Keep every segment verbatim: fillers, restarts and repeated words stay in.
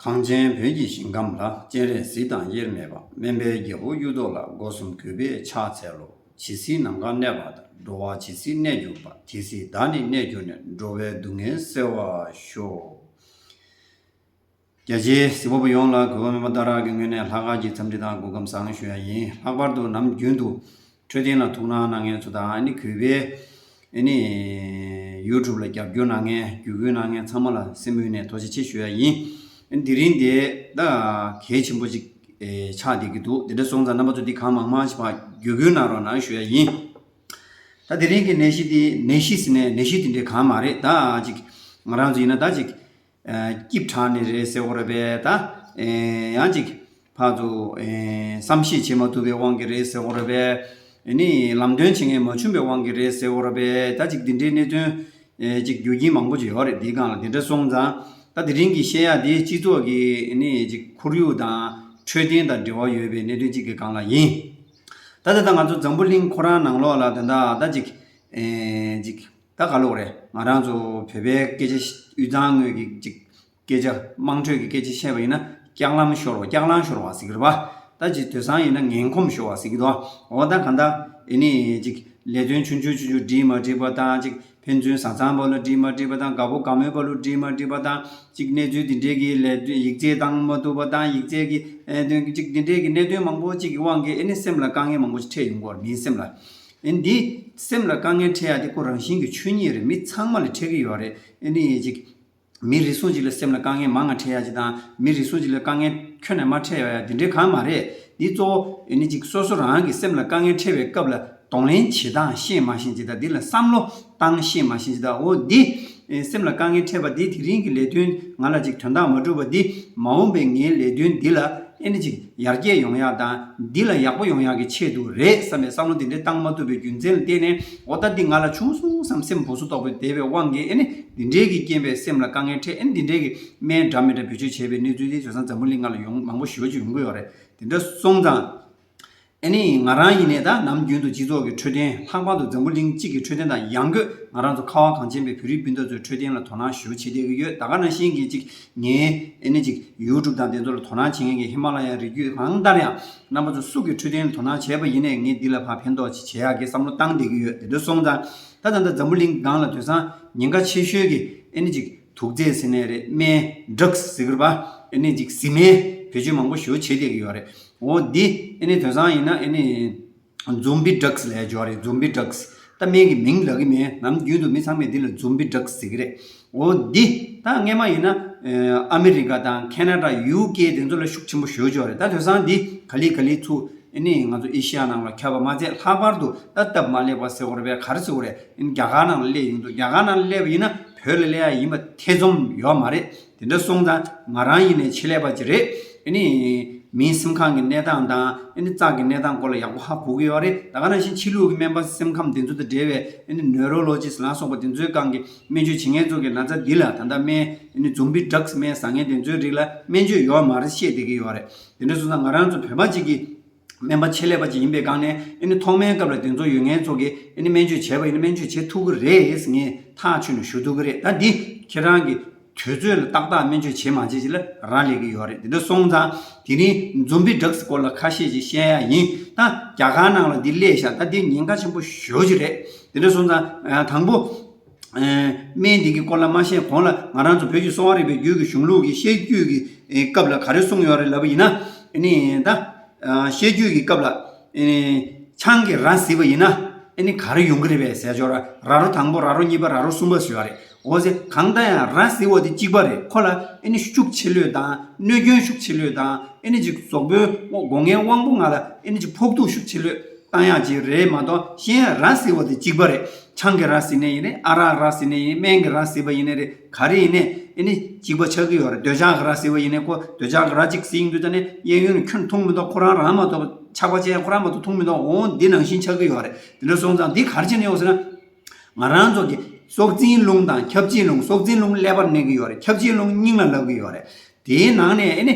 གངས་ཅན་བོད་ཀྱི་ཞིང་ཁམས་ལ། སྤྱན་རས་གཟིགས་དང་དབྱེར་མེད་པ། སྨན་པའི་རྒྱལ་པོ་གཡུ་ཐོག་ལ། སྒོ་གསུམ་གུས་པས་ཕྱག་འཚལ་ལོ། ཇི་སྲིད་ནམ་མཁའ་གནས་པ་དང་། འགྲོ་བ་ཇི་སྲིད་གནས་གྱུར་པ། དེ་སྲིད་བདག་ནི་གནས་གྱུར་ནས། འགྲོ་བའི་སྡུག་བསྔལ་སེལ་བར་ཤོག་རྒྱ་ཆེའི་གཟིགས་པ་པོ་ཡོངས་ལ་གུས་པ་སྨན་པ་ཏཱ་ར་གི་ངོས་ནས་ལྷག་དཀར་གྱི་འཚམས་འདྲི་དང་སྐུ་ཁམས་བཟང་ཞུ་ཡ་ཡིན། ལྷག་པར་དུ་ནམ་རྒྱུན་དུ་འཕྲོད་བསྟེན་ལ་ཐུགས་སྣང་གནང་མཁན་ཚོ་དང་། ཨ་ནི་གུས་པས་ཨ་ནི་ཡུ་ཊུབ་ལ་རྒྱབ་སྐྱོར་གནང་མཁན། བརྒྱུད་སྐུལ་གནང་མཁན་ཚང་མ་ལ་སེམས་ཡུལ་ནས་ཐུགས་རྗེ་ཆེ་ཞུ་ཡ་ཡིན། ཨ་ནི་དེ་རིང་དེ་ད་གལ་ཆེན་པོ་ཅིག་ཨེ་ཆགས་བསྡད་ཀྱི་འདུག་དེ་འདྲ་སོང་ཙང་རྣམ་པ་ཚོ་འདི་གང་མང་མང་ཞིག་ཕར་བརྒྱུད་སྐུལ་གནང་རོགས་གནང་ཞུ་ཡ་ཡིན། ད་དེ་རིང་གི་ནད་གཞི་འདི། ནད་གཞི་ཟེར་ནས་ནད་གཞི་དེ་འདྲའི་གང་མ་རེད། ད་ཅིག་ང་རང་ཚོ་ཡིན་ན་ད་ཅིག་ཨ་སྐྱིབས་དྲག་ནས་རེད་ཟེར་བ་རེད་པས། ད་ཨེ་ཡང་ཅིག་ཕར་ཚུར་ཨེ་བསམ་ཤེས་བྱེད་མ་ཐུབ་པའི་དབང་གིས་རེད་ཟེར་བ་རེད་པས། ཨེ་ནི་ལམ་སྟོན་བྱེད་མཁན་མ་བྱུང་བའི་དབང་གིས་རེད་ཟེར་བ་རེད་པས། ད་ཅིག་འདི་འདྲའི་གནད་དོན་ཨེ་ཅིག་རྒྱུ་རྐྱེན་མང་པོ་ཅིག་ཡོད་རེད། འདིའི་སྒང་ལ་འདི་འདྲ་སོང་ཙང་། ད་དེ་རིང་གི་བཤད་ཡ་འདི་སྤྱི་ཚོགས་ཀྱི་ཨེ་ནི་ཅིག་ཁོར་ཡུག་དང་འཕྲོད་བསྟེན་དང་འབྲེལ་བ་ཡོད་པའི་གནད་དོན་ཅིག་གི་སྒང་ལ་ཡིན། ད་ད་ལྟ་ང་ཚོ་འཛམ་བུ་གླིང་ཁོ་རང་ནང་ལོགས་ལ་ད་ལྟ་ད་ཅིག་ཨེ་ཅིག་ད་ག་ལབ་དགོས་རེད། ང་རང་ཚོ་བོད་པའི་སྐད་ཆ་དབུས་གཙང་ངོས་ཀྱི་ཅིག་སྐད་ཆ། དམངས་ཁྲོད་ཀྱི་སྐད་ཆ་བཤད་པ་ཡིན་ན། ལྕགས་ལམ་ཤོར་བ། ལྕགས་ལམ་ཤོར་བ་ཟེར་གྱི་རེད་པ། ད་ཅིག་དེང་སང་ཡིན་ན་ངན་གོམས་ཤོར་བ་ཟེར་གྱི་འདུག་འོ་ད་གང་ལྟར་ཨེ་ནི་ཅིག་ལས་དོན་ཆུང་ཆུང་ཆུང་ཆུང་འགྲིག་མ་འགྲིག་པ་དང་། ཅིག་ཕན་ཚུན་བཟའ་ཚང་བར་ལ་འགྲིག་མ་འགྲིག་པ་དང་། དགའ་པོ་དགའ་མོའི་བར་ལ་འགྲིག་མ་འགྲིག་པ་དང་། ཅིག་གནས་ཚུལ་འདི་འདྲའི་གི་ལས་དོན་ཡིག་ཚད་བཏང་མ་ཐུབ་པ་དང་། ཡིག་ཚད་ཀྱི་ཨེ་དོན་ཅིག་འདི་འདྲའི་གི་གནད་དོན་མང་པོ་ཅིག་གི་དབང་གིས་ཨེ་ནི་སེམས་ལ་དཀའ་ངལ་མང་པོ་ཞིག་འཕྲད་ཡོང་གི་ཡོད་རེད། མིའི་སེམས་ལ། ཨེ་འདི་སེམས་ལ་དཀའ་ངལ་འཕྲད་ཡ་དེ་ཁོ་རང་བཞིན་གྱི་ཆོས་ཉིད་རེད། མི་ཚང་མ་ལ་འཕྲད་ཀྱི་ཡོད་རེད། ཨེ་ནི་ཅིག་མི་རེ་ཟུང་ཅིག་ལ་སེམས་ལ་དཀའ་ངལ་མང་ང་འཕྲད་ཡ་ཅིག་དང་། མི་རེ་ཟུང་ཅིག་ལ་དཀའ་ངལ་ཁྱོན་ནས་མ་འཕྲད་ཡ་ཡ་དེ་འདྲའི་གང་མ་རེད། འདི་གཙོ་བོ་ཨེ་ནི་ཅིག་སོ་སོ་རང་གི་སེམས་ལ་དཀའ་ངལ་འཕྲད་པའི་སྐབས་ལ་གདོང་ལེན་བྱེད་སྟངས་ཤེས་མ་ཤེས་ཅིག་དང་། འདི་ལ་བསམ་བློ་བཏང་ཤེས་མ་ཤེས་ཅིག་དང་། འོ་འདི་ཨེ་སེམས་ལ་དཀའ་ངལ་འཕྲད་པ་འདི་དེ་རིང་གི་ལས་དོན་ང་ལ་ཅིག་དོན་དག་མ་གྲུབ་པ་འདི། མ་འོངས་པའི་ངའི་ལས་དོན་འདི་ལ་ཨེ་ནི་ཅིག་ཡར་རྒྱས་ཡོང་ཡག་དང་། འདི་ལ་ཡག་པོ་ཡོང་ཡག་གི་ཆེད་དུ་རེད་བསམ་པའི་བསམ་བློ་འདི་འདྲ་བཏང་མ་ཐུབ་པའི་རྒྱུ་མཚན་ལ་བརྟེན་ནས། འོ་ད་འདི་ང་ལ་བྱུང་སོང་བསམ། སེམས་སྦུག་སུ་ཏོག་པའི་བསྡད་པའི་དབང་གིས་ཨེ་ནི་འདི་འདྲའི་གི་རྐྱེན་པས་སེམས་ལ་དཀའ་ངལ་འཕྲད། ཨེ་ནི་འདི་འདྲའི་གི་སྨན་འདྲ་མི་འདྲ་བེད་སྤྱོད་བྱས་པའི་གནས་ཚུལ་དེ་དེང་སང་འཛམ་བུ་གླིང་སྒང་ལ་ཡོང་མང་པོ་ཞེ་པོ་ཅིག་ཡོང་གི་ཡོད་རེད། དེ་འདྲ་སོང་ཙང་། ཨེ་ནི་ང་རང་ཡིན་ནའི་ད་ནམ་རྒྱུན་དུ་སྤྱི་ཚོགས་ཀྱི་འཕྲོད་བསྟེན། ལྷག་པར་དུ་འཛམ་བུ་གླིང་གཅིག་གི་འཕྲོད་བསྟེན་དང་། ཡང་སྒོས་ང་རང་ཚོ་ཁ་བ་གངས་ཅན་པའི་བོད་རིགས་སྤུན་ཟླ་ཚོའི་འཕྲོད་བསྟེན་ལ་དོ་སྣང་ཞེ་པོ་བྱེད་བསྡད་ཀྱི་ཡོད། ད་ག་ནང་བཞིན་གྱི་ཅིག་ངའི་ཨེ་ནི་ཅིག་ཡུ་ཊུབ་དང་དེ་ཚོ་ལ་དོ་སྣང་བྱེད་མཁན་གྱི་ཧི་མ་ལ་ཡའི་རི་རྒྱུད་གང་ལྟར་ཡང་། རྣམ་པ་ཚོ་སུ་གི་འཕྲོད་བསྟེན་ལ་དོ་སྣང་བྱས་པ་ཡིན་ནའི་ངས་འདི་ལ་ཕར་ཕན་ཐོགས་ཅིག་བྱེད་ཡག་གི་བསམ་བློ་བཏང་བསྡད་ཀྱི་ཡོད། དེ་འདྲ་སོང་ཙང་། ད་ད་ལྟ་འཛམ་བུ་གླིང་སྒང་ལ་དེང་སང་ཉེན་ཁ་ཆེ་ཤོས་ཀྱི་ཨེ་ནི་ཅིག་དུག་རྫས་ཟེར་ནའི་རེད། སྨན། ཌྲག་སི་ཟེར་གྱི་རེད་པ། ཨེ་ནི་ཅིག་བཟི་སྨན་བེད་སྤྱོད་མང་པོ་ཞེ་པོ་བྱེད་བསྡད་ཀྱི་ཡོད་རེད། འོ་འདི་ཨེ་ནི་དེང་སང་ཡིན་ན་ཨེ་ནི་ཛོམ་བི་ཌྲག་སི་ལབ་ཡ་ཅིག་ཡོད་རེད། ཛོམ་བི་ཌྲག་སི། ད་སྨན་གྱི་མིང་ལབ་ཀྱི་མེད། ནམ་རྒྱུན་དུ་མི་ཚང་མས་འདི་ལ་ཛོམ་བི་ཌྲག་སི་ཟེར་གྱི་རེད། འོ་འདི་ད་སྔས་མ་ཡིན་ན་ཨ་མི་རི་ཀ་དང་ཁེ་ན་ཌ། ཡུ་ཀེ། དེ་ཚོ་ལ་ཤུགས་ཆེན་པོ་ཞེ་པོ་ཅིག་ཡོད་རེད། ད་དེང་སང་འདི་ག་ལེ་ག་ལེ་ཚུར་ཨེ་ནི་ང་ཚོ་ཨེ་ཤི་ཡ་ནང་ལ་ཁྱབ་པ་མ་ཚད། ལྷག་པར་དུ་ད་སྟབས་མ་ལེགས་པ་ཟེར་དགོས་རེད་པས། ག་རེ་ཟེར་དགོས་རེད། ཨེ་ནི་རྒྱ་གར་ནང་ལ་སླེབས་ཡོང་འདུག་རྒྱ་གར་ནང་ལ་སླེབས་པ་ཡིན་ན་བོད་ལ་སླེབས་ཡ་ཡིན་པ་ཐེ་ཚོམ་ཡོད་མ་རེད། དེ་འདྲ་སོང་ཙང་ང་རང་ཡིན་ནའི་ཆེད་ལས་པ་ཅིག་རེད། ཨེ་ནི་མིའི་སེམས་ཁམས་ཀྱི་གནས་སྟངས་དང་། ཨེ་ནི་རྩ་གི་གནས་སྟངས་སྐོར་ལ་ཡག་པོ་ཧ་གོ་གི་ཡོད་རེད། ད་ག་ནང་བཞིན་ཕྱི་ལུགས་ཀྱི་སྨན་པ། སེམས་ཁམས་དེ་ཚོ་དང་འབྲེལ་བའི་ཨེ་ནི་ནེའུ་རོ་ལོ་ཇི་སི་ལ་སོགས་པ་དེ་ཚོའི་སྒང་གི་སྨན་བཅོས་བྱེད་མཁན་ཚོ་གིས་ན་ཚ་འདི་ལ། ད་ལྟ་སྨན་ཨེ་ནི་ཛོམ་བི་ཌྲག་སི་སྨན་ཟ་མཁན་དེ་ཚོའི་རིགས་ལ་སྨན་བཅོས་ཡོད་མ་རེད་བཤད་བསྡད་ཀྱི་ཡོད་རེད། དེ་འདྲ་སོང་ཙང་ང་རང་ཚོ་བོད་པ་ཅིག་གིས། སྨན་པ་ཆེད་ལས་པ་ཅིག་ཡིན་པའི་སྒང་ནས། ཨེ་ནི་ཐོག་མའི་སྐབས་ལ་དེ་ཚོ་ཡོད་མཁན་ཚོ་གིས་ཨེ་ནི་སྨན་བཅོས་བྱས་པ་ཡིན་ན་སྨན་བཅོས་བྱེད་ཐུབ་ཀྱི་རེད་ངས་ཐག་ཆོད་ནས་ཞུ་ཐུབ་ཀྱི་རེད། ད་འདི་ཁྱེད་རང་གིས་དུས་ཚོད་ལ་ཏག་ཏག་སྨན་བཅོས་བྱེད་མ་བྱེད་ཅིག་ལ་རག་ལས་ཀྱི་ཡོད་རེད། དེ་འདྲ་སོང་ཙང་དེ་རིང་ཛོམ་བི་ཌྲག་སི་སྐོར་ལ་ཁ་ཤས་ཅིག་བཤད་ཡ་ཡིན། ད་རྒྱ་གར་ནང་ལ་འདི་སླེབས་ཤག་ད་འདི་ཉེན་ཁ་ཆེན་པོ་ཞེ་པོ་ཅིག་རེད། དེ་འདྲ་སོང་ཙང་ཨ་དང་པོ། ཨེ་སྨན་འདི་གི་སྐོར་ལ་མ་བཤད་གོང་ལ། ང་རང་ཚོ་བོད་ཀྱི་གསོ་བ་རིག་པའི་རྒྱུད་ཀྱི་གཞུང་ལུགས་ཀྱི་བཤད་རྒྱུད་ཀྱི་ཨེ་སྐབས་ལ་ག་རེ་གསུངས་ཡོད་རེད་ལབ་པ་ཡིན་ན། ཨེ་ནི་ད་ཨ་བཤད་རྒྱུད་ཀྱི་སྐབས་ལ་ཨེ་ཆང་གི་ར་བཟི་བ་ཡིན་ན་ཨེ་ནི་ག་རེ་ཡོང་གི་རེད་པས་ཟེར་ཅོག་ར། ར་རོ་དང་པོ། ར་རོ་གཉིས་པ། ར་རོ་གསུམ་པ་ཟེར་བ་རེད། འོ་ཟེར། གང་ལྟར་ཡང་ར་བཟི་བ་དེ་གཅིག་པ་རེད། ཁོ་ལ་ཨེ་ནི་ཤུགས་ཆེ་ལོས་དང་། གནོད་སྐྱོན་ཤུགས་ཆེ་ལོས་དང་། ཨེ་ནི་ཅིག་གཟུགས་པོའི་སྒོ་ལྔའི་དབང་པོ་ལྔ་ལ་ཨེ་ནི་ཅིག་ཕོག་ཐུག་ཤུགས་ཆེ་ལོས་བཏང་ཡག་ཅིག་རེད་མ་གཏོགས། གཞན་ར་བཟི་བ་དེ་གཅིག་པ་རེད། ཆང་གི་ར་བཟི་ནའི་ཡིན་ནའི། ཨ་རག་ར་བཟི་ནའི་ཡིན། སྨན་གྱི་ར་བཟི་བ་ཡིན་ནའི་རེད། ག་རེ་ཡིན་ནའི་ཨེ་ནི་གཅིག་པ་ཆགས་ཀྱི་ཡོད་རེད། འདོད་ཆགས་ཀྱི་ར་བཟི་བ་ཡིན་ནའི། ཁོ་འདོད་ཆགས་ཀྱི་ར་གཅིག་བཟི་ཡོང་དུས་ད་ནི་གཡས་གཡོན་ནས་ཁྱོན་འཐུང་མི་འདུག་ཁོ་རང་རང་མ་གཏོགས་ཆགས་པ་ཅན་ཁོ་རང་མ་གཏོགས་འཐུང་མི་འདུག་འོ་འདི་ནང་བཞིན་ཆགས་ཀྱི་ཡོད་རེད། དེ་འདྲ་སོང་ཙང་འདི་ག་རེ་བྱས་ནས་ཡོད་ཟེར་ན། ང་རང་ཚོ་གི་སྲོག་འཛིན་རླུང་དང་ཁྱབ་བྱེད་རླུང་། སྲོག་འཛིན་རླུང་ཀླད་པར་གནས་ཀྱི་ཡོད་རེད། ཁྱབ་བྱེད་རླུང་སྙིང་ལ་ལབ་ཀྱི་ཡོད་རེད། དེའི་ནང་ནས་ཨེ་ནི་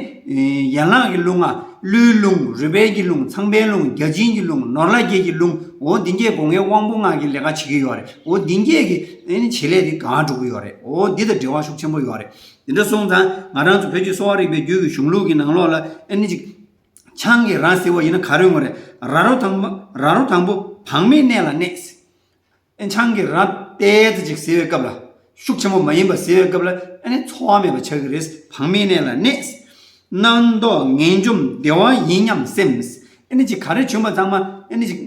ཡན་ལག་གི་རླུང་ང་། ཀླུའི་རླུང་། རུས་སྦལ་གྱི་རླུང་། ཚངས་པའི་རླུང་། བརྒྱ་བྱིན་གྱི་རླུང་། ནོར་ལྷ་བརྒྱད་ཀྱི་རླུང་། འོ་འདི་གྱད་སྒོ་ལྔའི་དབང་པོ་ལྔ་གི་ལས་ཀ་བྱེད་ཀྱི་ཡོད་རེད། འོ་འདི་གྱད་ཀྱི་ཨེ་ནི་བྱེད་ལས་དེ་གང་འགྲོ་གི་ཡོད་རེད། འོ་འདི་དང་འབྲེལ་བ་ཤུགས་ཆེན་པོ་ཡོད་རེད། དེ་འདྲ་སོང་ཙང་ང་རང་ཚོ་བོད་ཀྱི་གསོ་བ་རིག་པའི་རྒྱུད་ཀྱི་གཞུང་ལུགས་ཀྱི་ནང་ལོགས་ལ་ཨེ་ནི་ཅིག་ཆང་གི་ར་ཟེར་བ་ཡིན་ན་ག་རེ་ཡོང་གི་རེད། ར་རོ་དང་པོ། ར་རོ་དང་པོ་བག་མེད་གནས་ལ་གནས། ཨེ་ཆང་གི་ར་ཏོག་ཙམ་ཅིག་ཟེར་བའི་སྐབས་ལ། ཤུགས་ཆེན་པོ་མ་ཡིན་པ་ཟེར་བའི་སྐབས་ལ་ཨེ་ནི་ཚོར་བ་མེད་པ་ཆགས་ཀྱི་རེད། བག་མེད་གནས་ལ་གནས། རྣམ་རྟོག་ངེས་འཇོམས་བདེ་བ་ཡིན་སྙམ་སེམས། ཨེ་ནི་ཅིག་ག་རེ་བྱུང་བ་ཚང་མ་ཨེ་ནི་ཅིག་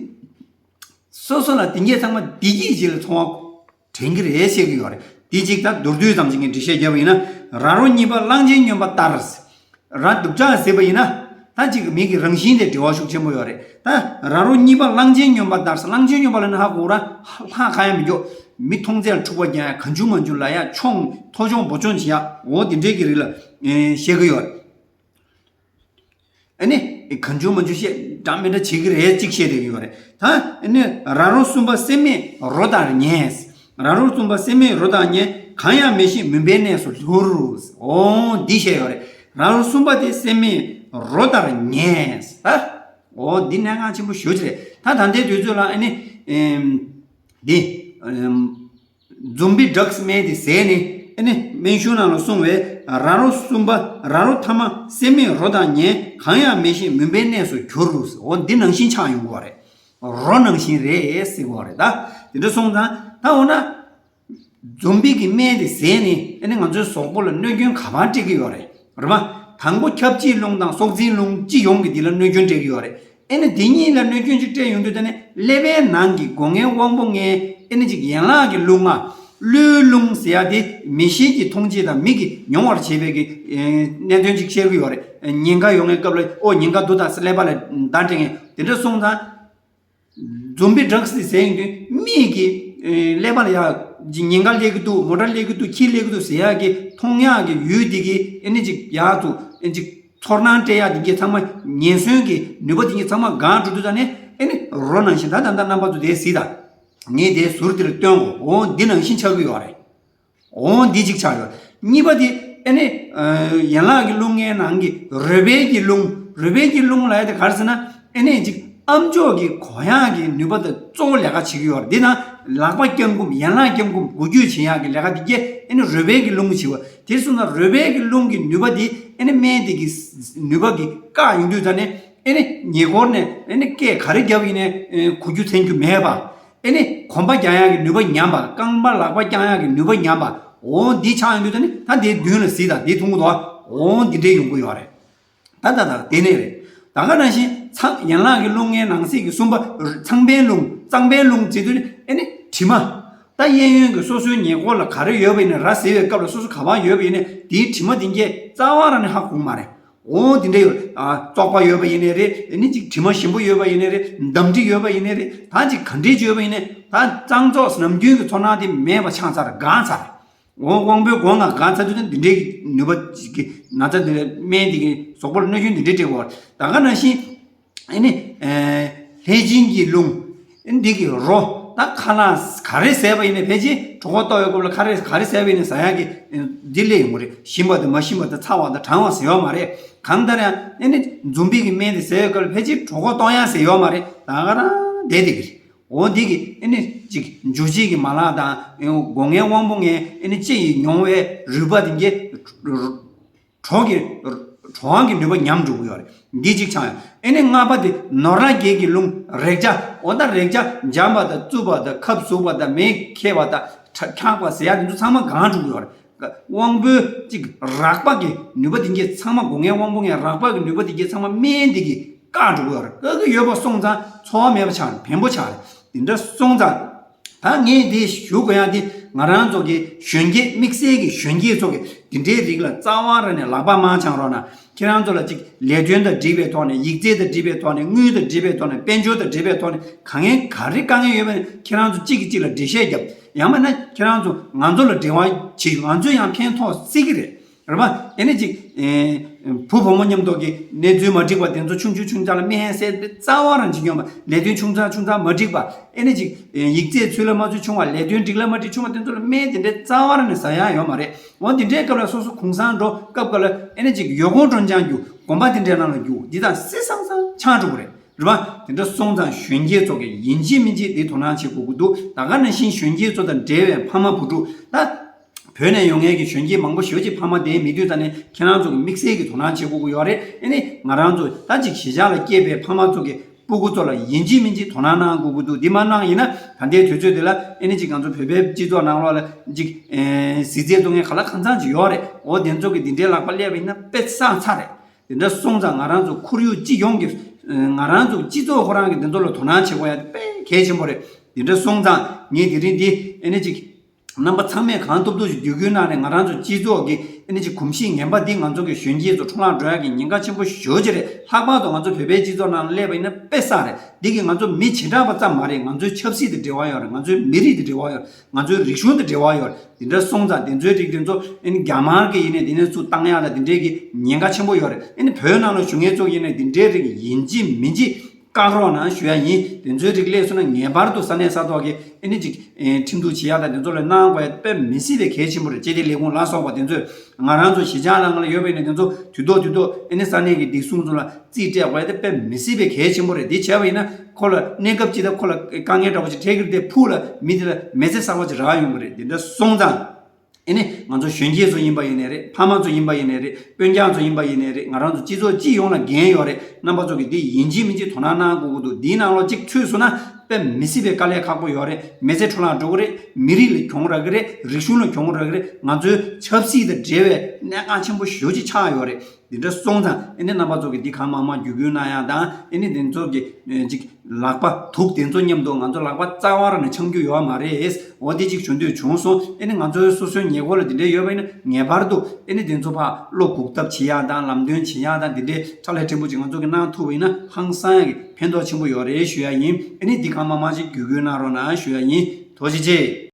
སོ་སོ་ལ་དེ་གྱད་ཚང་མ་བདེ་སྐྱིད་ཅིག་ལ་ཚོར་བ་དྲན་གྱི་རེད་བཤད་ཀྱི་ཡོད་རེད། དེ་ཅིག་ད་མདོར་བསྡུས་ཙམ་ཅིག་ངས་འགྲེལ་བཤད་བརྒྱབ་པ་ཡིན་ན། ར་རོ་གཉིས་པ་གླང་ཆེན་སྨྱོན་པ་ལྟར། ར་སྡུག་ཅག་ཟེར་བ་ཡིན་ན། ད་ཅིག་མི་གི་རང་བཞིན་དེ་འབྲེལ་བ་ཤུགས་ཆེན་པོ་ཡོད་རེད། ད་ར་རོ་གཉིས་པ་གླང་ཆེན་སྨྱོན་པ་ལྟར། གླང་ཆེན་སྨྱོན་པ་ལབ་ན་ཧ་གོ་ར། ལྷ་གང་ཡང་མི་འགྱོ། མི་མཐོང་ཚད་ལ་འཁྲུག་པ་རྒྱག་ཡ། གང་བྱུང་མང་བྱུང་ལབ་ཡ། མཆོང་མཐོ་མཆོང་སྦོ་མཆོང་བྱེད་ཡ། འོ་དེ་འདྲའི་གི་རིགས་ལ་ཨེ་བཤད་ཀྱི་ཡོད་རེད། ཨ་ནི་གང་བྱུང་མང་བྱུང་བཤད་འདྲ་མི་འདྲ་བྱེད་ཀྱི་རེད་ཅིག་བཤད་བསྡད་ཀྱི་ཡོད་རེད། ད་ཨ་ནི་ར་རོ་གསུམ་པ་སྲེད་མེད་རོ་ལྟར་ཉལ། ར་རོ་གསུམ་པ་སྲེད་མེད་རོ་ལྟར་ཉལ། གང་ཡང་མི་ཤེས་མུན་པའི་གནས་སུ་ལྷུར། འོ་འདི་བཤད་ཡོད་རེད། ར་རོ་གསུམ་པ་དེ་སྲེད་མེད་རོ་ལྟར་ཉལ། ད་འོ་འདི་གནད་འགག་ཆེན་པོ་ཞེ་པོ་ཅིག་རེད། ད་ད་ལྟའི་དུས་ཚོད་ལ་ཨ་ནི་ཨེམ། འདི་ཨེམ། འཛོམས་པའི་ཌག་སི་སྨན་དེ་ཟས་ནས་ཨེ་ནི་སྨན་གཞུང་ནང་ལ་གསུངས་པའི་ར་རོ་གསུམ་པ། ར་རོ་ཐ་མ་སྲེད་མེད་རོ་དང་ཉལ། གང་ཡང་མི་ཤེས་མུན་པའི་གནས་སུ་གྱུར། འོ་འདི་ནང་བཞིན་ཆགས་ཡོང་གི་ཡོད་རེད། རོ་ནང་བཞིན་རེད་ཟེར་གྱི་ཡོད་རེད། ད་དེ་འདྲ་སོང་ཙང་ད་འོ་ན། འཛོམས་པའི་གི་སྨན་དེ་ཟས་ནས་ཨེ་ནི་ང་ཚོའི་གཟུགས་པོ་ལ་གནོད་སྐྱོན་ག་པར་སྤྲད་ཀྱི་ཡོད་རེད། རེད་པ། དང་པོ་ཁྱབ་འཇིག་རླུང་དང་སྲོག་འཛིན་རླུང་སྤྱི་ཡོངས་ཀྱི་འདི་ལ་གནོད་སྐྱོན་སྤྲད་ཀྱི་ཡོད་རེད། ཨེ་ནི་དེ་གཉིས་ལ་གནོད་སྐྱོན་ཅིག་སྤྲད་ཡོང་དུས་ད་ནི་ཀླད་པའི་ནང་གི་སྒོ་ལྔའི་དབང་པོ་ལྔའི་ཨེ་ནི་ཅིག་ཡན་ལག་གི་རླུང་ལྔ། ཀླུའི་རླུང་ཟེར་ཡ་དེ་མིག་ཤེས་ཀྱིས་མཐོང་བྱེད་དང་མིག་གིས་མྱོང་བར་བྱེད་པའི་གི་ཨེ་གནད་དོན་ཅིག་བཤད་ཀྱི་ཡོད་རེད། ཉེན་ཁ་ཡོང་བའི་སྐབས་ལ་ཨོ་ཉེན་ཁ་འདུག་ད་ཟེར་ཀླད་པ་ལ་བརྡ་སྤྲད་མཁན་དེ་འདྲ་སོང་ཙང་། འཛོམས་པའི་ཌག་སི་ཟེར་ཡོང་དུས་མིག་གིས་ཨེ་ཀླད་པ་ལ་ཡ་ཉེན་ཁ་སླེབས་ཀྱི་འདུག་མོ་ཊ་སླེབས་ཀྱི་འདུག་ཁྱི་སླེབས་ཀྱི་འདུག་ཟེར་ཡག་གི་མཐོང་ཡག་གི་ཡུལ་འདི་གི་ཨེ་ནི་ཅིག་ཡག་ཏུ་ཨེ་ཅིག་ཚོར་སྣང་སྤྲད་ཡག་འདི་གི་ཚང་མ་ཉེན་ཟོན་གྱི་ནུས་པ་འདི་གི་ཚང་མ་གང་འགྲོ་དུས་ད་ནི་ཨེ་ནི་རོ་ནང་བཞིན་ད་ད་ལྟ་རྣམ་པ་ཚོ་དེ་གཟིགས་དང་། ངས་དེ་ཟུར་འདིར་སྟོན་གོ་འོ་འདི་ནང་བཞིན་ཆགས་ཀྱི་ཡོད་རེད། འོ་འདི་གཅིག་ཆགས་ཡོད། གཉིས་པ་དེ་ཨེ་ནི་ཡན་ལག་གི་རླུང་ལྔའི་ནང་གི་རུས་སྦལ་གྱི་རླུང་། རུས་སྦལ་གྱི་རླུང་ལབ་ཡ་དེ་ག་རེ་ཟེར་ན་ཨེ་ནི་ཅིག་ཨམ་ཅོག་གི་གོ་ཡག་གི་ནུས་པ་དེ་གཙོ་བོ་ལས་ཀ་བྱེད་ཀྱི་ཡོད་རེད། འདི་ན་ལག་པ་སྐྱབས་མགོན་ཡན་ལག་སྐྱབས་མགོན་འགུལ་སྐྱོད་བྱེད་ཡག་གི་ལས་ཀ་དེ་གྱད་ཨེ་ནི་རུས་སྦལ་གྱི་རླུང་བྱེད་པ་དེ་སོང་ན་རུས་སྦལ་གྱི་རླུང་གི་ནུས་པ་དེ་ཨེ་ནི་སྨན་དེ་གི་ནུས་པ་གི་བཀག་ཡོང་དུས་ད་ནི་ཨེ་ནི་ཉེ་འཁོར་ནས་ཨེ་ནི་སྐད་ག་རེ་བརྒྱབ་ཡིན་ནའི་གོ་རྒྱུ་མཚན་རྒྱུ་མེད་པ། ཨེ་ནི་གོམ་པ་རྒྱག་ཡག་གི་ནུས་པ་ཉམས་པ། རྐང་པ་ལག་པ་བརྐྱང་ཡག་གི་ནུས་པ་ཉམས་པ། འོ་འདི་ཆགས་ཡོང་དུས་ད་ནི་ད་འདིའི་མདུན་ལ་གཟིགས་དང་འདི་མཐོང་གི་འདུག་ཨ། འོ་འདི་འདྲའི་ཡོང་གི་ཡོད་རེད། ད་ད་ད་དེ་ནས་རེད། ད་ག་ནང་བཞིན་ཚངས་ཡན་ལག་གི་རླུང་ལྔའི་ནང་གསེས་ཀྱི་གསུམ་པ་ཚངས་པའི་རླུང་། ཚངས་པའི་རླུང་ཟེར་དུས་ནི་ཨེ་ནི་དྲི་མ། ད་གཡས་གཡོན་གྱི་སོ་སོའི་ཉེ་འཁོར་ལ་ག་རེ་ཡོད་པ་ཡིན་ནའི་ར་ཟེར་བའི་སྐབས་ལ་སོ་སོ་ག་པར་ཡོད་པ་ཡིན་ནའི་དེའི་དྲི་མ་དེ་གྱད་རྩ་བ་རང་ནས་ཧ་གོ་གི་མ་རེད། འོ་དེ་འདྲ་ཡོད། ཨ་བཙོག་པ་ཡོད་པ་ཡིན་ནའི་རེད། ཨེ་ནི་ཅིག་དྲི་མ་ཞིམ་པོ་ཡོད་པ་ཡིན་ནའི་རེད། འདམ་དྲི་ཡོད་པ་ཡིན་ནའི་རེད། ད་ཅིག་ག་འདྲ་ཅིག་ཡོད་པ་ཡིན་ནའི་ད་གཙང་བཙོག་ནམ་རྒྱུན་གྱི་ཚོར་སྣང་དེ་མེད་པ་ཆགས་ཚར། འགག་ཚར། འོ་དབང་པོའི་སྒོ་ལྔ་འགག་ཚར་དུས་ད་འདི་འདྲའི་གི་ནུས་པ་ཅིག་གི་ན་ཚ་འདི་ལ་སྨན་འདི་གི་གཟུགས་པོ་ལ་གནོད་སྐྱོན་འདི་འདྲའི་སྤྲད་དགོས། ད་ག་ནང་བཞིན། ཨེ་ནི། ཨེ། ལྷས་བྱིན་གྱི་རླུང་། ཨེ་འདི་གི་རོ། ད་ཁ་ལག་ག་རེ་བཟས་པ་ཡིན་ནའི་ཕལ་ཆེར་གྲོད་ཁོག་ལྟོགས་ཡོད་སྐབས་ལ་ཁ་རེ་ག་རེ་བཟས་པ་ཡིན་ནའི་ཟ་ཡག་གི་ཨེ་འདི་སླེབས་ཡོང་གི་རེད། ཞིམ་པ་དང་མ་ཞིམ་པ་དང་ཚ་བ་དང་གྲང་བ་ཟེར་ཡོད་མ་རེད། གང་ལྟར་ཡང་ཨེ་ནི་འཛོམས་པའི་གི་སྨན་དེ་བཟས་ཡོད་སྐབས་ལ་ཕལ་ཆེར་གྲོད་ཁོག་ལྟོགས་ཡག་ཟེར་ཡོད་མ་རེད། ད་ག་རང་བསྡད་བསྡད་ཀྱི་རེད། འོ་འདི་གི་ཨེ་ནི་ཅིག་འཇུ་བྱེད་ཀྱི་མ་ལག་དང་ཨེ་སྒོ་ལྔའི་དབང་པོ་ལྔའི་ཨེ་ནི་ལྕེ་ཡིས་མྱོང་བའི་རུས་པ་དེ་གྱད་གྲོགས་ཀྱི་གྲོགས་ཀྱི་ནུས་པ་ཉམས་འགྲོ་གི་ཡོད་རེད། འདི་གཅིག་ཆགས་ཡོད། ཨེ་ནི་ལྔ་པ་དེ་ནོར་ལྷ་བརྒྱད་ཀྱི་རླུང་རེག་བྱ། འོ་ད་རེག་བྱ་འཇམ་པ་དང་རྩུབ་པ་དང་ཁབ་ཟུག་པ་དང་མེ་ཁྱེར་བ་དང་འཁྱག་པ་ཟེར་ཡག་དེ་ཚོ་ཚང་མ་གང་འགྲོ་གི་ཡོད་རེད། དབང་པོའི་གཅིག་རགས་པ་གི་ནུས་པ་དེ་གྱད་ཚང་མ་སྒོ་ལྔའི་དབང་པོ་ལྔའི་རགས་པ་གི་ནུས་པ་དེ་གྱད་ཚང་མ་སྨན་འདི་གིས་བཀག་འགྲོ་གི་ཡོད་རེད། བཀག་གི་ཡོད་པ་སོང་ཙང་ཚོར་བ་མེད་པ་ཆགས་རེད། བེམ་པོ་ཆགས་རེད། དེ་འདྲ་སོང་ཙང་། ད་ངས་འདི་ཞུ་དགོས་ཡག་འདི་ང་རང་ཚོ་གི་གཞོན་སྐྱེས་དམིགས་བསལ་གྱི་གཞོན་སྐྱེས་ཚོ་གི་འདི་འདྲའི་རིགས་ལ་རྩ་བ་རང་ནས་ལག་པ་མ་འཆང་རོགས་གནང་། ཁྱེད་རང་ཚོ་ལ་ཅིག་ལས་དོན་དང་འབྲེལ་བའི་ཐོག་ནས་ཡིག་ཚད་དང་འབྲེལ་བའི་ཐོག་ནས་དངུལ་དང་འབྲེལ་བའི་ཐོག་ནས་དཔལ་འབྱོར་དང་འབྲེལ་བའི་ཐོག་ནས་གང་ངན་ག་རེ་དཀའ་ངལ་ཡོད་པ་ནས་ཁྱེད་རང་ཚོ་གཅིག་གིས་གཅིག་ལ་འགྲེལ་བཤད་རྒྱབ། ཡང་མིན་ན་ཁྱེད་རང་ཚོ་ང་ཚོ་ལ་འབྲེལ་བ་བྱེད། ང་ཚོས་ཡང་ཕན་ཐོགས་སྲིད་ཀྱི་རེད། རེད་པ། ཨེ་ནི་ཅིག་ཨེ། བུ་བུ་མོ་མཉམ་དུ་གི་གནས་ཚུལ་མ་འགྲིག་པ་དེ་ཚོ་ཆུང་ཆུང་ཆུང་ཆུང་ལ་སྨན་བསད་པའི་རྩ་བ་རང་བྱེད་ཀྱི་ཡོད་མ། ལས་དོན་ཆུང་ཆུང་ཆུང་ཆུང་མ་འགྲིག་པ། ཨེ་ནི་ཅིག་ཨེ། ཡིག་ཚད་ཚུལ་ལ་མ་ཚུལ་ཆུང་བ། ལས་དོན་འགྲིག་ལ་མ་འགྲིག་ཆུང་བ་དེ་ཚོ་ལ་སྨན་དེ་འདྲའི་རྩ་བ་རང་ནས་ཟ་ཡ་ཡོད་མ་རེད། འོ་དེ་འདྲའི་སྐབས་ལ་སོ་སོ་གུང་སེང་འགྲོ་སྐབས་སྐབས་ལ་ཨེ་ནི་ཅིག་ཡོལ་གོང་སྒྲོན་ཆང་རྒྱུག་དགོན་པ་དེ་འདྲའི་ནང་ལ་རྒྱུག་འདི་དང་སེ་སང་སང་ཆང་འགྲོ་གི་རེད། རེད་པ། དེ་འདྲ་སོང་ཙང་གཞོན་སྐྱེས་ཚོ་གིས་ཡིན་གཅིག་མིན་གཅིག་དེ་དོ་སྣང་བྱེད་དགོས་ཀྱི་འདུག་ད་ག་ནང་བཞིན་གཞོན་སྐྱེས་ཚོ་དང་འབྲེལ་བའི་ཕ་མ་བུ་ཕྲུག་ད། བོད་ནས་ཡོང་མཁན་གྱི་གཞོན་སྐྱེས་མང་པོ་ཞེ་པོ་ཅིག་ཕ་མ་དེའི་མི་འདུས་ད་ནི་ཁྱེད་རང་ཚོ་གི་དམིགས་བསལ་གྱི་དོ་སྣང་བྱེད་དགོས་ཀྱི་ཡོད་རེད། ཨེ་ནི་ང་རང་ཚོ་ད་ཅིག་གཞིས་ཆགས་ལ་སྐྱེས་པའི་ཕ་མ་ཚོ་གི་སྤུ་གུ་ཚོ་ལ་ཡིན་གཅིག་མིན་གཅིག་དོ་སྣང་གནང་དགོས་ཀྱི་འདུག་འདི་མ་གནང་ཡིན་ན་ད་ལྟའི་དུས་ཚོད་འདི་ལ་ཨེ་ནི་ཅིག་ང་ཚོ་བོད་པའི་སྤྱི་ཚོགས་ནང་ལོགས་ལ་ཅིག་ཨེ། གཟི་རྩལ་སྟོན་མཁན་ག་ལ་གང་འཚམ་ཅིག་ཡོད་རེད། འོ་དེ་ཚོ་གི་འདི་འདྲའི་ལག་པ་སླེབས་པ་ཡིན་ན་དཔེ་བསགས་ཚར་རེད། དེ་འདྲ་སོང་ཙང་ང་རང་ཚོ་ཁོར་ཡུག་སྤྱི་ཡོངས་ཀྱི་ང་རང་ཚོ་སྤྱི་ཚོགས་ཁོ་རང་གི་དེ་ཚོ་ལ་དོ་སྣང་བྱེད་དགོས་ཡ་དེ་དཔེ་གལ་ཆེན་པོ་རེད། དེ་འདྲ་སོང་ཙང་ངས་དེ་རིང་འདི་ཨེ་ནི་ཅིག་རྣམ་པ་ཚང་མས་གང་ཐུབ་ཐུབ་ཅིག་བརྒྱུད་སྐུལ་གནང་ནས་ང་རང་ཚོ་སྤྱི་ཚོགས་ཀྱི་ཨེ་ནི་ཅིག་གོམས་གཤིས་ངན་པ་འདི་ང་ཚོ་གི་གཞོན་སྐྱེས་ཚོ་འཕྲོ་བརླག་འགྲོ་ཡ་གི་ཉེན་ཁ་ཆེན་པོ་ཞེ་པོ་ཅིག་རེད། ལྷག་པར་དུ་ང་ཚོ་བོད་པའི་སྤྱི་ཚོགས་ནང་སླེབས་པ་ཡིན་ན་དཔེ་བསགས་རེད། འདི་གི་ང་ཚོ་མི་བྱེ་བྲག་པ་ཙམ་མ་རེད། ང་ཚོའི་ཆབ་སྲིད་དང་འབྲེལ་བ་ཡོད་རེད། ང་ཚོའི་མི་རིགས་དང་འབྲེལ་བ་ཡོད་རེད། ང་ཚོའི་རིག་གཞུང་དང་འབྲེལ་བ་ཡོད་རེད། དེ་འདྲ་སོང་ཙང་དེ་ཚོའི་རིགས་དེ་ཚོ་ཨེ་ནི་རྒྱ་དམར་གྱི་ཡིན་ནའི་དེ་ནས་ཚུར་བཏང་ཡག་དང་དེ་འདྲའི་གི་ཉེན་ཁ་ཆེན་པོ་ཡོད་རེད། ཨེ་ནི་བོད་ནང་ལ་བཞུགས་མཁན་ཚོ་ཡིན་ནའི་དེ་འདྲའི་རིགས་ཡིན་གཅིག་མིན་གཅིག་བཀག་རོགས་གནང་ཞུ་ཡ་ཡིན། དེ་ཚོའི་རིགས་སླེབས་སོང་ན་ངེས་པར་དུ་ས་གནས་ས་ཐོག་གི་ཨེ་ནི་ཅིག་ཨེ། ཁྲིམས་གཏུག་བྱེད་ཡག་དང་དེ་ཚོ་ལ་གནང་དགོས་ཡ་དཔེ་མི་སྲིད་པའི་གལ་ཆེན་པོ་རེད། སྤྱི་བདེ་ལས་ཁུངས་ལ་སོགས་པ་དེ་ཚོས་ང་རང་ཚོ་གཞིས་ཆགས་ནང་ལ་ཡོད་པ་ཡིན་ན་དེ་ཚོ་དུས་ཐོག་དུས་ཐོག་ཨེ་ནི་ས་གནས་ཀྱི་བདེ་སྲུང་ཚོ་ལ་རྩིས་སྤྲད་དགོས་ཡ་དེ་དཔེ་མི་སྲིད་པའི་གལ་ཆེན་པོ་རེད། དེ་བྱས་པ་ཡིན་ན་ཁོ་ལ་གནས་སྐབས་ཅིག་ད་ཁོ་ལ་དཀའ་ངལ་འདྲ་པོ་ཅིག་འཕྲད་ཀྱི་རེད་དེ་ཕུགས་ལ་མི་དེ་ལ་མི་ཚེ་གསར་པ་ཅིག་རག་ཡོང་གི་རེད། དེ་འདྲ་སོང་ཙང་། ཨེ་ནི་ང་ཚོ་གཞོན་སྐྱེས་ཚོ་ཡིན་པ་ཡིན་ནའི་རེད། ཕ་མ་ཚོ་ཡིན་པ་ཡིན་ནའི་རེད། སྤུན་ཀྱག་ཚོ་ཡིན་པ་ཡིན་ནའི་རེད། ང་རང་ཚོ་སྤྱི་ཚོགས་སྤྱི་ཡོངས་ལ་འགན་ཡོད་རེད། རྣམ་པ་ཚོ་གིས་འདི་ཡིན་གཅིག་མིན་གཅིག་དོ་སྣང་གནང་དགོས་ཀྱི་འདུག་འདིའི་ནང་ལོགས་གཅིག་ཚུད་སོང་ན་དཔེ་མི་སྲིད་པའི་དཀའ་ལས་ཁག་པོ་ཡོད་རེད། མི་ཚེ་འཕྲོ་བརླག་འགྲོ་གི་རེད། མི་རིགས་ལ་གྱོང་རག་གི་རེད། རིག་གཞུང་ལ་གྱོང་རག་གི་རེད། ང་ཚོའི་ཆབ་སྲིད་དང་འབྲེལ་བའི་གནད་འགག་ཆེན་པོ་ཞེ་པོ་ཅིག་ཆགས་ཡོད་རེད། འདི་འདྲ་སོང་ཙང་ཨེ་ནི་རྣམ་པ་ཚོ་གིས་འདི་གང་མང་མང་བརྒྱུད་སྐུལ་གནང་ཡག་དང་ཨེ་ནི་འདི་ཚོ་གི་ཨེ་ཅིག་ལག་པ་དུག་དེ་ཚོ་མཉམ་དུ་ང་ཚོ་ལག་པ་རྩ་བ་རང་ནས་འཆང་རྒྱུ་ཡོད་མ་རེད། འོ་འདི་ཅིག་ཞུ་འདོད་བྱུང་སོང་། ཨེ་ནི་ང་ཚོའི་སོ་སོའི་ཉེ་འཁོར་ལ་འདི་འདྲའི་ཡོད་པ་ཡིན་ན་ངེས་པར་དུ་ཨེ་ནི་འདི་ཚོ་ཕར་བློ་འགུག་ཐབས་བྱེད་ཡག་དང་ལམ་སྟོན་བྱེད་ཡག་དང་འདི་འདྲའི་ཕྲ་ལས་ཕྲན་བུ་ཅིག་ང་ཚོ་གིས་གནང་ཐུབ་པ་ཡིན་ན་ཧང་སང་ཡག་གི་ཕན་ཐོགས་ཆེན་པོ་ཡོད་རེད་ཞུ་ཡག་ཡིན། ཨེ་ནི་འདི་གང་མང་མང་ཅིག་བརྒྱུད་སྐུལ་གནང་རོགས་གནང་ཞུ་ཡག་ཡིན། ཐུགས་རྗེ་ཆེ།